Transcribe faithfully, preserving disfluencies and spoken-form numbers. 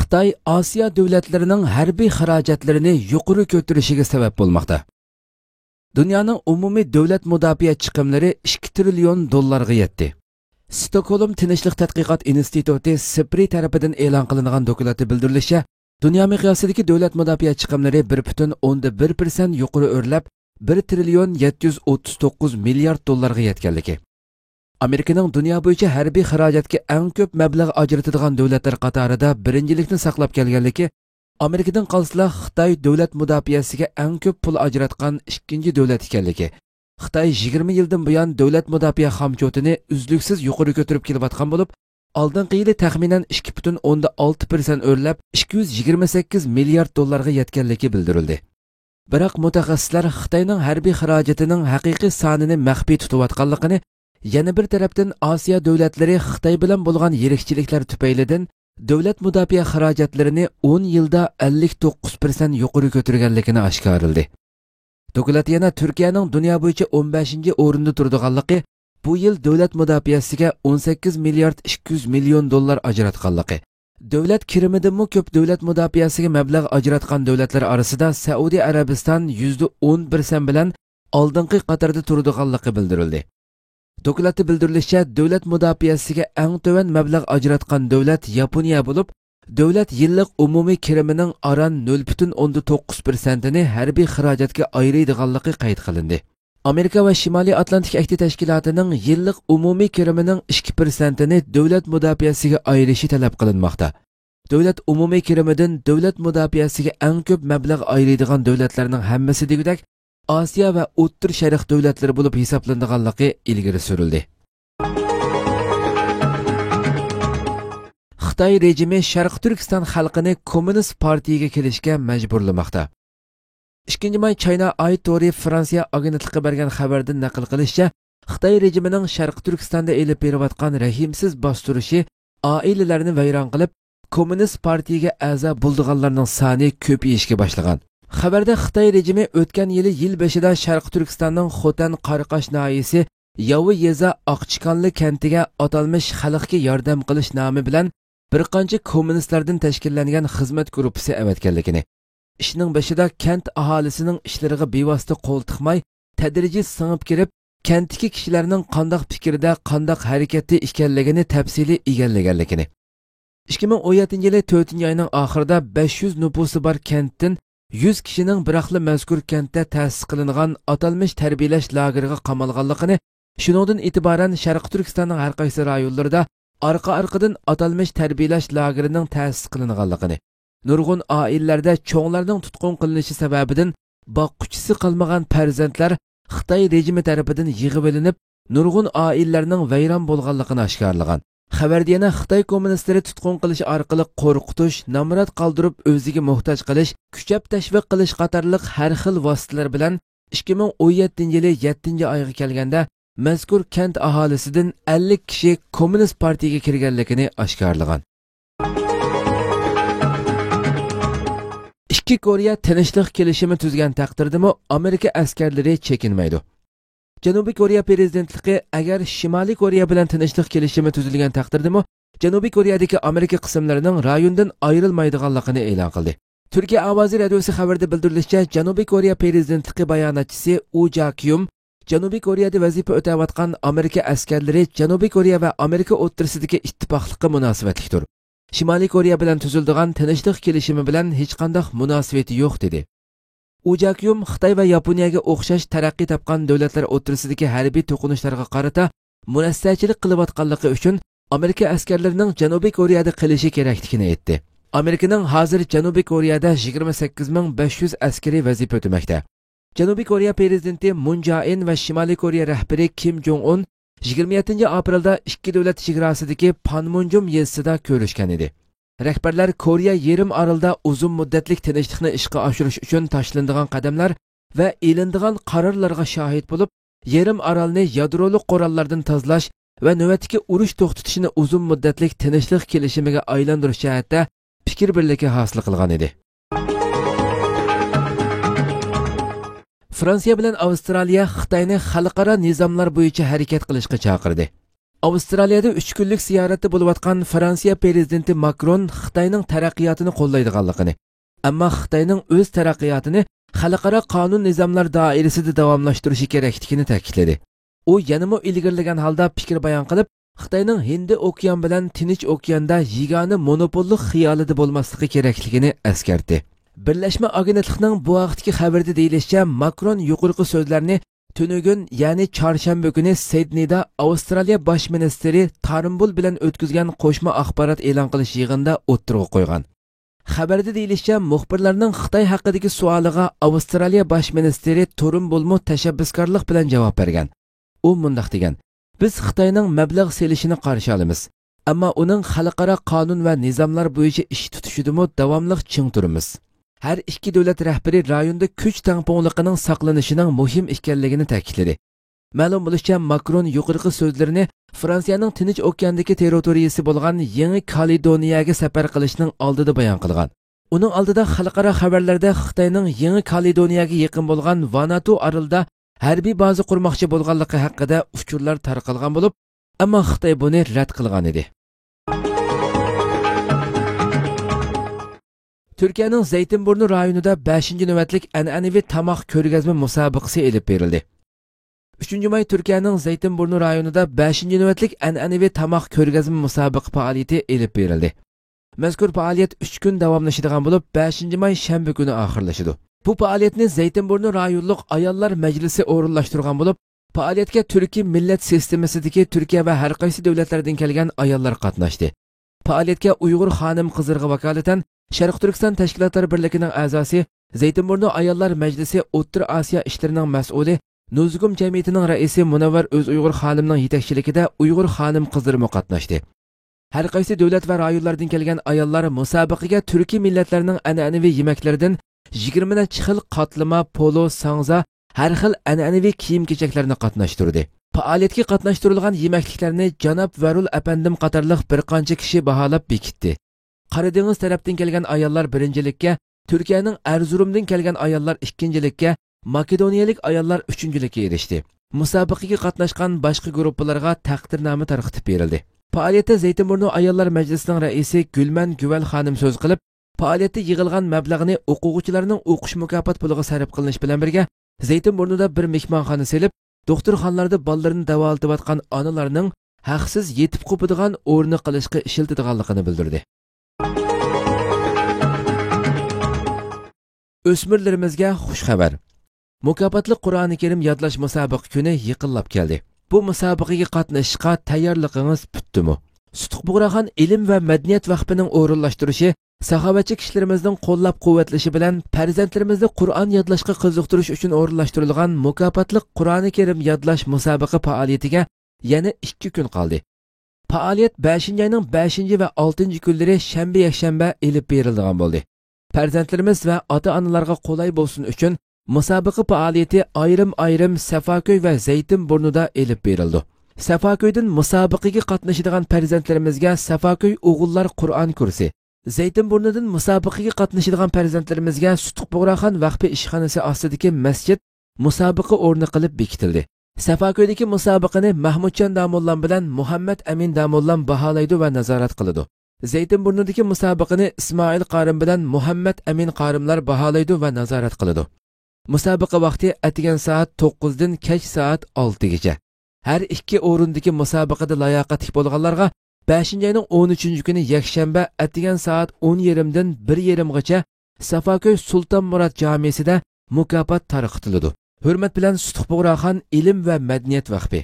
خىتاي ئاسىيا دۆلەتلىرىنىڭ ھەربىي خىراجەتلىرىنى يۇقىرى كۆتۈرۈشىگە سەۋەب بولماقتا. دۇنيانىڭ ئومۇمىي دۆلەت مۇداپىئە چىقىملىرى ئىككى تىرىليون دوللارغا يەتتى. ستوكھولم تىنچلىق تەتقىقات ئىنستىتۇتى، سىپرى، تەرىپىدىن ئېلان قىلىنغان دوكلاتتا بىلدۈرۈلۈشىچە، دۇنيا مىقياسىدىكى دۆلەت مۇداپىئە چىقىملىرى بىر پۈتۈن ئوندىن بىر پىرسەنت يۇقىرى ئۆرلەپ، بىر تىرىليون يەتتە يۈز ئوتتۇز توققۇز مىليارد دوللارغا يەتكەنلىكى، ئامېرىكىنىڭ دۇنيا بويىچە ھەربىي خىراجەتكە ئەڭ كۆپ مەبلەغ ئاجرىتىدىغان دۆلەتلەر قاتارىدا بىرىنچىلىكنى ساقلاپ كەلگەنلىكى، ئامېرىكىدىن قالسىلا خىتاي دۆلەت مۇداپىئەسىگە ئەڭ كۆپ پۇل ئاجراتقان ئىككىنچى دۆلەت ئىكەنلىكى، خىتاي يىگىرمە يىلدىن بۇيان دۆلەت مۇداپىئە خامچوتىنى ئۈزلۈكسىز يۇقىرى كۆتۈرۈپ كېلىۋاتقان بولۇپ، ئالدىنقى يىلى تەخمىنەن ئىككى پۈتۈن ئوندىن ئالتە پىرسەنت ئۆرلەپ، ئىككى يۈز يىگىرمە سەككىز مىليارد دوللارغا يەتكەنلىكى بىلدۈرۈلدى. بىراق مۇتەخەسسىسلەر خىتاينىڭ ھەربىي خىراجىتىنىڭ ھەقىقىي سانىنى مەخپىي تۇتۇۋاتقانلىقىنى، يەنە بىر تەرەپتىن ئاسىيا دۆلەتلىرى خىتاي بىلەن بولغان يىرىكچىلىكلەر تۈپەيلىدىن دۆلەت مۇداپىئە خىراجەتلىرىنى ئون يىلدا ئەللىك توققۇز پىرسەنت يۇقىرى كۆتۈرگەنلىكىنى ئاشكارىلىدى. دوكلات يەنە تۈركىيەنىڭ دۇنيا بويىچە ئون بەشىنچى ئورۇندا تۇرىدىغانلىقى، بۇ يىل دۆلەت مۇداپىئەسىگە ئون سەككىز مىليارد ئىككى يۈز مىليون دوللار ئاجراتقانلىقى، دۆلەت كىرىمىدىنمۇ كۆپ دۆلەت مۇداپىئەسىگە مەبلەغ ئاجراتقان دۆلەتلەر ئارىسىدا سەئۇدى ئەرەبىستان يۈزدە ئون پىرسەنت بىلەن ئالدىنقى قاتاردا تۇرىدىغانلىقى بىلدۈرۈلدى. دوكلاتتا بىلدۈرۈلۈشىچە، دۆلەت مۇداپىئەسىگە ئەڭ تۆۋەن مەبلەغ ئاجراتقان دۆلەت ياپونىيە بولۇپ، دۆلەت يىللىق ئومۇمىي كىرىمىنىڭ ئاران نۆل پۈتۈن ئوندىن توققۇز پىرسەنتىنى ھەربىي خىراجەتكە ئايرىيدىغانلىقى قەيت قىلىندى. ئامېرىكا ۋە شىمالىي ئاتلانتىك ئەھدى تەشكىلاتىنىڭ يىللىق ئومۇمىي كىرىمىنىڭ ئىككى پىرسەنتىنى دۆلەت مۇداپىئەسىگە ئايرىشى تەلەپ قىلىنماقتا. دۆلەت ئومۇمىي كىرىمىدىن دۆلەت مۇداپىئەسىگە ئەڭ كۆپ مەبلەغ ئايرىيدىغان دۆلەتلەرنىڭ ھەممىسى دېگۈدەك ئاسىيا ۋە ئوتتۇرا شەرق دۆلەتلىرى بولۇپ ھېسابلىنىدىغانلىقى ئىلگىرى سۈرۈلدى. خىتاي رېجىمى شەرقىي تۈركىستان خەلقىنى كوممۇنىست پارتىيىگە كېلىشكە مەجبۇرلىماقتا. ئىككىنچى ماي چاينا ئاي تورى فرانسىيە ئاگېنتلىقى بەرگەن خەۋەردىن نەقىل قىلىشىچە، خىتاي رېجىمىنىڭ شەرقىي تۈركىستاندا ئېلىپ بېرىۋاتقان رەھىمسىز باستۇرۇشى ئائىلىلەرنى ۋەيران قىلىپ، كوممۇنىست پارتىيىگە ئەزا بولىدىغانلارنىڭ سانى كۆپىيىشكە باشلىغان. خەۋەردە خىتاي رېجىمى ئۆتكەن يىلى يىل بېشىدا شەرقىي تۈركىستاننىڭ خوتەن قاراقاش ناھىيەسى ياۋا يېزا ئاقچىكانلى كەنتىگە ئاتالمىش خەلقكە ياردەم قىلىش نامى بىلەن بىر قانچە كوممۇنىستلاردىن تەشكىللەنگەن خىزمەت گۇرۇپپىسى ئەۋەتكەنلىكىنى، ئىشنىڭ بېشىدا كەنت ئاھالىسىنىڭ ئىشلىرىغا بىۋاسىتە قول تىقماي، تەدرىجىي سىڭىپ كىرىپ، كەنتتىكى كىشىلەرنىڭ قانداق پىكىردە، قانداق ھەرىكەتتە ئىكەنلىكىنى تەپسىلىي ئىگىلىگەنلىكىنى، ئىككى مىڭ ئون يەتتىنچى يىلى تۆتىنچى ئاينىڭ ئاخىرىدا بەش يۈز نوپۇسى بار كەنتتىن يۈز كىشىنىڭ بىراقلا مەزكۇر كەنتتە تەسىس قىلىنغان ئاتالمىش تەربىيەلەش لاگېرىغا قامالغانلىقىنى، شۇنىڭدىن ئېتىبارەن شەرقىي تۈركىستاننىڭ ھەر قايسى رايونلىرىدا ئارقا-ئارقىدىن ئاتالمىش تەربىيەلەش لاگېرىنىڭ تەسىس قىلىنغانلىقىنى، نۇرغۇن ئائىلىلەردە چوڭلارنىڭ تۇتقۇن قىلىنىشى سەۋەبىدىن باققۇچىسى قالمىغان پەرزەنتلەر خىتاي رېجىمى تەرىپىدىن يىغىۋېلىنىپ، نۇرغۇن ئائىلىلەرنىڭ ۋەيران بولغانلىقىنى ئاشكارىلىغان. خەۋەردە يەنە خىتاي كوممۇنىستلىرى تۇتقۇن قىلىش ئارقىلىق قورقۇتۇش، نامرات قالدۇرۇپ ئۆزىگە موھتاج قىلىش، كۈچەپ تەشۋىق قىلىش قاتارلىق ھەر خىل ۋاسىتىلەر بىلەن ئىككى مىڭ ئون يەتتىنچى يىلى يەتتىنچى ئايغا كەلگەندە مەزكۇر كەنت ئاھالىسىدىن ئەللىك كىشى كوممۇنىست پارتىيىگە كىرگەنلىكىنى ئاشكارىلىغان. ئىككى كورېيە تىنچلىق كېلىشىمى تۈزگەن تەقدىردىمۇ ئامېرىكا ئەسكەرلىرى چېكىنمەيدۇ. جەنۇبىي كورېيە پىرېزىدېنتلىقى ئەگەر شىمالىي كورېيە بىلەن تىنچلىق كېلىشىمى تۈزۈلگەن تەقدىردىمۇ جەنۇبىي كورېيەدىكى ئامېرىكا قىسىملىرىنىڭ رايوندىن ئايرىلمايدىغانلىقىنى ئېلان قىلدى. تۈركىيە ئاۋازى رادىيوسى خەۋىرىدە بىلدۈرۈلۈشىچە، جەنۇبىي كورېيە پىرېزىدېنتلىقى باياناتچىسى ئۇ جاكيۇم جەنۇبىي كورېيەدە ۋەزىپە ئۆتەۋاتقان ئامېرىكا ئەسكەرلىرى جەنۇبىي كورېيە ۋە ئامېرىكا ئوتتۇرىسىدىكى ئىتتىپاقلىققا مۇناسىۋەتلىكتۇر. شىمالىي كورېيە بىلەن تۈزۈلىدىغان تىنچلىق كېلىشىمى بىلەن ھېچقانداق مۇناسىۋىتى يوق، دېدى. ئۇ جاكيۇم خىتاي ۋە ياپونىيەگە ئوخشاش تەرەققىي تاپقان دۆلەتلەر ئوتتۇرىسىدىكى ھەربىي توقۇنۇشلارغا قارىتا مۇناسىۋەتچىلىك قىلىۋاتقانلىقى ئۈچۈن ئامېرىكا ئەسكەرلىرىنىڭ جەنۇبىي كورېيەدە قېلىشى كېرەكلىكىنى ئېيتتى. ئامېرىكىنىڭ ھازىر جەنۇبىي كورېيەدە يىگىرمە سەككىز مىڭ بەش يۈز ئەسكىرى ۋەزىپە ئۆتىمەكتە. جەنۇبىي كورېيە پىرېزىدېنتى مۇن جائىن ۋە شىمالىي كورېيە رەھبىرى كىم جوڭ ئۇن يىگىرمە يەتتىنچى ئاپرېلدا ئىككى دۆلەت چېگراسىدىكى پانمۇنجۇم يېزىسىدا كۆرۈشكەن ئىدى. رەھبەرلەر كورېيە يېرىم ئارىلىدا ئۇزۇن مۇددەتلىك تىنچلىقنى ئىشقا ئاشۇرۇش ئۈچۈن تاشلىنىدىغان قەدەملەر ۋە ئېلىنىدىغان قارارلارغا شاھىت بولۇپ، يېرىم ئارالنى يادرولۇق قوراللاردىن تازىلاش ۋە نۆۋەتتىكى ئۇرۇش توختىتىشنى ئۇزۇن مۇددەتلىك تىنچلىق كېلىشىمىگە ئايلاندۇرۇش جەھەتتە پىكىر بىرلىكى ھاسىل قىلغان ئىدى. فرانسىيە بىلەن ئاۋسترالىيە خىتاينى خەلقئارا نىزاملار بويىچە ھەرىكەت قىلىشقا چاقىردى. ئاۋسترالىيەدە ئۈچ كۈنلۈك زىيارەتتە بولۇۋاتقان فرانسىيە پىرېزىدېنتى ماكرون خىتاينىڭ تەرەققىياتىنى قوللايدىغانلىقىنى، ئەمما خىتاينىڭ ئۆز تەرەققىياتىنى خەلقئارا قانۇن نىزاملار دائىرىسىدە داۋاملاشتۇرۇشى كېرەكلىكىنى تەكىتلىدى. ئۇ يەنىمۇ ئىلگىرىلىگەن ھالدا پىكىر بايان قىلىپ، خىتاينىڭ ھىندى ئوكيان بىلەن تىنچ ئوكياندا يېگانە مونوپوللۇق خىيالىدا بولماسلىقى كېرەكلىكىنى ئەسكەرتتى. بىرلەشمە ئاگېنتلىقىنىڭ بۇ ھەقتىكى خەۋىرىدە دېيىلىشىچە، ماكرون يۇقىرىقى سۆزلەرنى تۈنۈگۈن، يەنى چارشەنبە كۈنى سىدنېيدا ئاۋسترالىيە باش مىنىستىرى تارنبۇل بىلەن ئۆتكۈزگەن قوشما ئاخبارات ئېلان قىلىش يىغىنىدا ئوتتۇرىغا قويغان. خەۋەردە دېيىلىشىچە، مۇخبىرلارنىڭ خىتاي ھەققىدىكى سوئالىغا ئاۋسترالىيە باش مىنىستىرى تورنبۇلمۇ تەشەببۇسكارلىق بىلەن جاۋاب بەرگەن. ئۇ مۇنداق دېگەن: «بىز خىتاينىڭ مەبلەغ سېلىشىنى قارشى ئالىمىز، ئەمما ئۇنىڭ خەلقئارا قانۇن ۋە نىزاملار بويىچە ئىش تۇتۇشىدىمۇ داۋاملىق چىڭ تۇرىمىز.» ھەر ئىككى دۆلەت رەھبىرى رايوندا كۈچ تەڭپۇڭلۇقىنىڭ ساقلىنىشىنىڭ مۇھىم ئىكەنلىكىنى تەكىتلىدى. مەلۇم بولۇشىچە، ماكرون يۇقىرىقى سۆزلىرىنى فرانسىيەنىڭ تىنچ ئوكياندىكى تېررىتورىيىسى بولغان يېڭى كالېدونىيەگە سەپەر قىلىشنىڭ ئالدىدا بايان قىلغان. ئۇنىڭ ئالدىدا خەلقئارا خەۋەرلەردە خىتاينىڭ يېڭى كالېدونىيەگە يېقىن بولغان ۋاناتۇ ئارىلىدا ھەربىي بازا قۇرماقچى بولغانلىقى ھەققىدە ئۇچۇرلار تارقالغان بولۇپ، ئەمما خىتاي بۇنى رەت قىلغان ئىدى. تۈركىيەنىڭ زەيتىنبۇرنۇ رايونىدا بەشىنچى نۆۋەتلىك ئەنئەنىۋى تاماق كۆرگەزمە مۇسابىقىسى ئېلىپ بېرىلدى. ئۈچىنچى ماي تۈركىيەنىڭ زەيتىنبۇرنۇ رايونىدا بەشىنچى نۆۋەتلىك ئەنئەنىۋى تاماق كۆرگەزمە مۇسابىقە پائالىيىتى ئېلىپ بېرىلدى. مەزكۇر پائالىيەت ئۈچ كۈن داۋاملىشىدىغان بولۇپ، بەشىنچى ماي شەنبە كۈنى ئاخىرلىشىدۇ. بۇ پائالىيەتنى زەيتىنبۇرنۇ رايونلۇق ئاياللار مەجلىسى ئورۇنلاشتۇرغان بولۇپ، پائالىيەتكە تۈركىي مىللەت سىستېمىسىدىكى تۈركىيە ۋە ھەر قايسى دۆلەتلەردىن كەلگەن ئاياللار قاتناشتى. پائالىيەتكە ئۇيغۇر خانىم-قىزلىرىغا ۋاكالىتەن شەرقىي تۈركىستان تەشكىلاتلار بىرلىكىنىڭ ئەزاسى، زەيتىنبۇرنۇ ئاياللار مەجلىسى ئوتتۇرا ئاسىيا ئىشلىرىنىڭ مەسئۇلى، نۇزۇگۇم جەمئىيىتىنىڭ رەئىسى مۇنەۋۋەر ئۆزئۇيغۇر خانىمنىڭ يېتەكچىلىكىدە ئۇيغۇر خانىم-قىزلىرىمۇ قاتناشتى. ھەر قايسى دۆلەت ۋە رايونلاردىن كەلگەن ئاياللار مۇسابىقىگە تۈركىي مىللەتلەرنىڭ ئەنئەنىۋى يېمەكلىرىدىن يىگىرمە نەچچە خىل قاتلىما، پولۇ، ساڭزا، ھەر خىل ئەنئەنىۋى كىيىم-كېچەكلەرنى قاتناشتۇردى. پائالىيەتكە قاتناشتۇرۇلغان يېمەكلىكلەرنى جاناب ۋەرۇل ئەپەندىم قاتارلىق بىر قانچە كىشى باھالاپ بېكىتتى. قارا دېڭىز تەرەپتىن كەلگەن ئاياللار بىرىنچىلىككە، تۈركىيەنىڭ ئەرزۇرۇمدىن كەلگەن ئاياللار ئىككىنچىلىككە، ماكېدونىيەلىك ئاياللار ئۈچىنچىلىككە ئېرىشتى. مۇسابىقىگە قاتناشقان باشقا گۇرۇپپىلارغا تەقدىرنامە تارقىتىپ بېرىلدى. پائالىيەتتە زەيتىنبۇرنۇ ئاياللار مەجلىسىنىڭ رەئىسى گۈلمەن گۈۋەل خانىم سۆز قىلىپ، پائالىيەتتە يىغىلغان مەبلەغنى ئوقۇغۇچىلارنىڭ ئوقۇش مۇكاپات پۇلىغا سەرپ قىلىنىش بىلەن بىرگە، زەيتىنبۇرنۇدا بىر مېھمانخانا سېلىپ، دوختۇرخانىلاردا بالىلىرىنى داۋالىتىۋاتقان ئانىلارنىڭ ھەقسىز يېتىپ قوپىدىغان ئورنى قىلىشقا ئىشلىتىدىغانلىقىنى بىلدۈردى. ئۆسمۈرلىرىمىزگە خۇش خەۋەر. مۇكاپاتلىق قۇرئانى كەرىم يادلاش مۇسابىقە كۈنى يېقىنلاپ كەلدى. بۇ مۇسابىقىگە قاتنىشىشقا تەييارلىقىڭىز پۈتتىمۇ؟ سۇتۇق بۇغراخان ئىلىم ۋە مەدەنىيەت ۋەقپىنىڭ ئورۇنلاشتۇرۇشى، ساخاۋەتچى كىشىلىرىمىزنىڭ قوللاپ-قۇۋۋەتلىشى بىلەن پەرزەنتلىرىمىزنى قۇرئان يادلاشقا قىزىقتۇرۇش ئۈچۈن ئورۇنلاشتۇرۇلغان مۇكاپاتلىق قۇرئانى كەرىم يادلاش مۇسابىقە پائالىيىتىگە يەنە ئىككى كۈن قالدى. پائالىيەت بەشىنچى ئاينىڭ بەشىنچى ۋە ئالتىنچى كۈنلىرى شەنبە، يەكشەنبە ئېلىپ بېرىلىدىغان بولدى. پەرزەنتلىرىمىز ۋە ئاتا-ئانىلارغا قولاي بولسۇن ئۈچۈن، مۇسابىقە پائالىيىتى ئايرىم-ئايرىم سەفاكۆي ۋە زەيتىنبۇرنۇدا ئېلىپ بېرىلىدۇ. سەفاكۆيدىن مۇسابىقىگە قاتنىشىدىغان پەرزەنتلىرىمىزگە سەفاكۆي ئوغۇللار قۇرئان كۇرسى، زەيتىنبۇرنىدىن مۇسابىقىگە قاتنىشىدىغان پەرزەنتلىرىمىزگە سۇتۇق بۇغراخان ۋەقپى ئىشخانىسى ئاستىدىكى مەسچىت مۇسابىقە ئورنى قىلىپ بېكىتىلدى. سەفاكۆيدىكى مۇسابىقىنى مەھمۇتجان داموللام بىلەن مۇھەممەت ئەمىن داموللام باھالايدۇ ۋە نازارەت قىلىدۇ. زەيتىنبۇرنىدىكى مۇسابىقىنى ئىسمائىل قارىم بىلەن مۇھەممەت ئەمىن قارىملار باھالايدۇ ۋە نازارەت قىلىدۇ. مۇسابىقە ۋاقتى ئەتىگەن سائەت توققۇزدىن كەچ سائەت ئالتىگىچە. ھەر ئىككى ئورۇندىكى مۇسابىقىدە لاياقەتلىك بولغانلارغا بەشىنچى ئاينىڭ ئون ئۈچىنچى كۈنى يەكشەنبە ئەتىگەن سائەت ئون يېرىمدىن بىر يېرىمغىچە سافاكۆي سۇلتان مۇرات جامىسىدە مۇكاپات تارقىتىلىدۇ. ھۆرمەت بىلەن، سۇتۇق بۇغراخان ئىلىم ۋە مەدەنىيەت ۋەقپى.